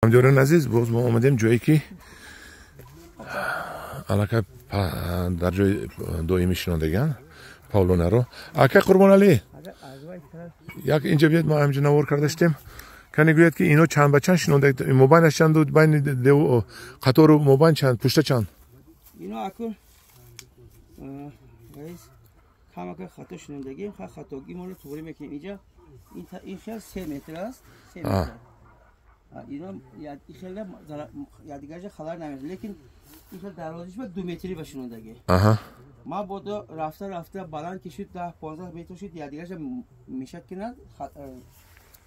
Ҳамдиёрони азиз, боз мо омадем ҷое, ки аллакай дар ҷои доимӣ шинондагиан павлонаро. Ака Қурбоналӣ, як инҷа биёед, мо ҳаминҷо навор карда шудем. Кане, гӯяд, ки ино чанд ба чанд шинонда, мобайнаш чанду, байни қатору мобайн чанд, пушта чанд? Ино аку, раис, камака хато шинондагим, хатогӣ моро туғрӣ мекунем. Инҷа ин хел 3 метр аст, 3 метр. Ино хеле якдигарша халал намерасад, лекин ин хел дарозиш ба 2 метрӣ ба шинондагӣ. Ма бодо рафта рафта баланд ки шуд, 10-15 метр шуд, якдигарша мешад, ки на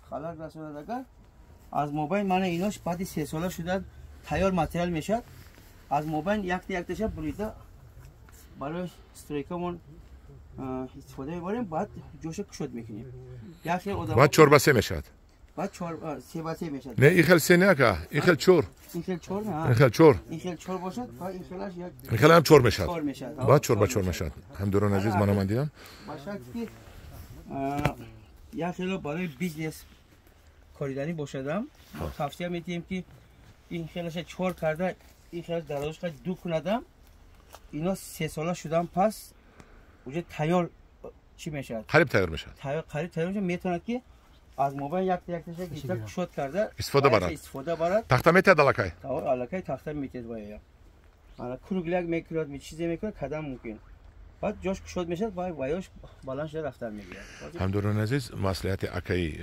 халал расонад. Агар аз мобайн мана инош баъди 3 сола шуда тайёр материал мешад, аз мобайн якта якташа бурида барои стройкамон истифода мебарем, баъд ҷоша кушод мекунем. Як хел одам Баъд 4 ба 3 мешавад. Баъд 3 ба 3 мешавад. Не, ин хел се не, ака, ин хел чор. Ин хел чор. Ин хел чор. Ин хел чор бошад ва ин хелаш як. Ин хел ҳам чор мешавад. Чор мешавад. Баъд 4 ба 4 мешавад. Ҳамдиёрони азиз, мана ман дидам. Ба шарти ки як хело барои бизнес кориданӣ бошадам, тавсия медиҳем, ки ин хелаша чор карда, ин хелаш дарозаш ду кунадам, ино 3 сола шудан пас уже тайёр чӣ мешавад. Қариб тайёр мешавад. Қариб тайёр мешавад. Метавонад, ки аз мобайн якта якташа гирифта, кушод карда истифода барад. Истифода барад. Тахта метиҳад аллакай. Аллакай тахта метиҳад. Вая ана кругляк мекунад, чизе мекунад, кадам мумкин, баъд ҷош кушод мешавад, ваёш баланд шуда рафтан мегирад. Ҳамдиёрони азиз, маслиҳати акаи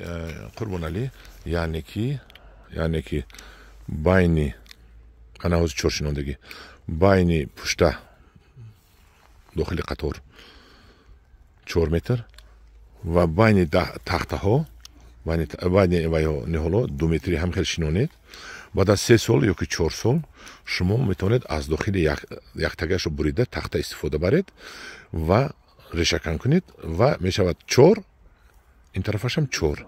Қурбоналӣ, яъне ки байни ана ҳозир чоршинондагӣ, байни пушта дохили қатор 4 метр ва байни тахтаҳо, байни вайҳо, ниҳоло 2 метри ҳам хел шинонед. Баъд аз 3 сол ё ки 4 сол шумо метавонед аз дохили яктагашро бурида тахта истифода баред ва решакан кунед, ва мешавад чор, ин тарафашам чор.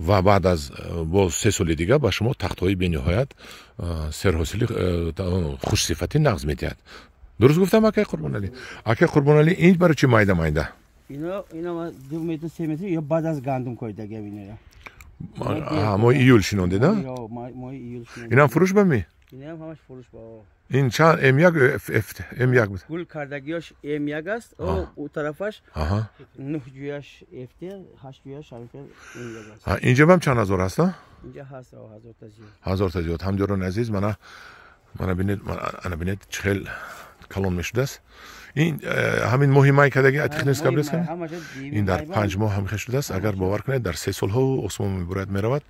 Ва баъд аз боз 3 соли дига ба шумо тахтҳои бениҳоят серҳосили, хушсифатӣ нағз медиҳад. Дуруст гуфтам, акай Қурбоналӣ? Акай Қурбоналӣ, ин барои чи майда майда? Ино 2 метр, 3 метр ё баъд аз гандум коидагиам инора. Моҳи июл шинондед? Моҳи июл. Инам фурӯш ба ми? Инам ҳамаш фурӯш ба. Ин чанд, М1, М1 буд? Гул кардагиёш М1 аст, ӯ тарафаш нӯҳ ҷӯяш ФТ, ҳашт ҷӯяш М1 аст. Инҷа бам чанд ҳазор аст? Инҷа ҳаст 1000 та зиёд. 1000 та зиёд. Ҳамдиёрони азиз, мана бинед, ана бинед, чӣ хел калон мешудааст. Ин ҳамин моҳи май кадаги, техническа обрезка. Ин дар 5 моҳ ҳамхел шудааст. Агар бовар кунед, дар 3 солҳо осмон мебурад, меравад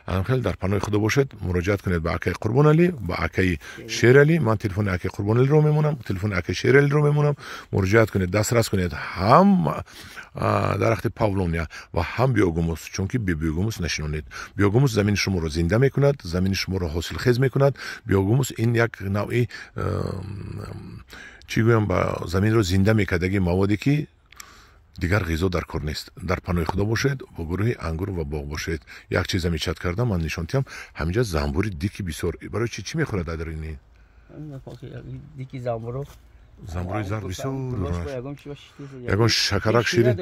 ҳамхел. Дар паноҳи худо бошед. Муроҷиат кунед ба акаи Қурбоналӣ, ба акаи Шералӣ. Ман телефони акаи Қурбоналиро мемонам, телефони акаи Шералиро мемонам. Муроҷиат кунед, дастрас кунед ҳам дарахти павлония ва ҳам биогумус, чунки бе биогумус нашинонед. Биогумус замини шуморо зинда мекунад, замини шуморо ҳосилхез мекунад. Биогумус ин як навъи, чӣ гӯям, ба заминро зинда мекардаги маводе, ки дигар ғизо дар кор нест. Дар паноҳи худо бошед, бо гурӯҳи «Ангур ва боғ» бошед. Як чиза мечат кардам, ман нишон диҳам. Ҳаминҷа замбури дики бисёр. Барои чи, чӣ мехӯрад адарини? Дики замбуро. Замбурои зард бисёр. Ягон шакарак, ширин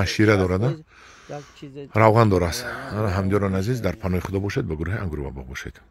шира дорад, равған дорад. Ҳамдиёрони азиз, дар паноҳи худо бошед, ба гурӯҳи «Ангур ва боғ» бошед.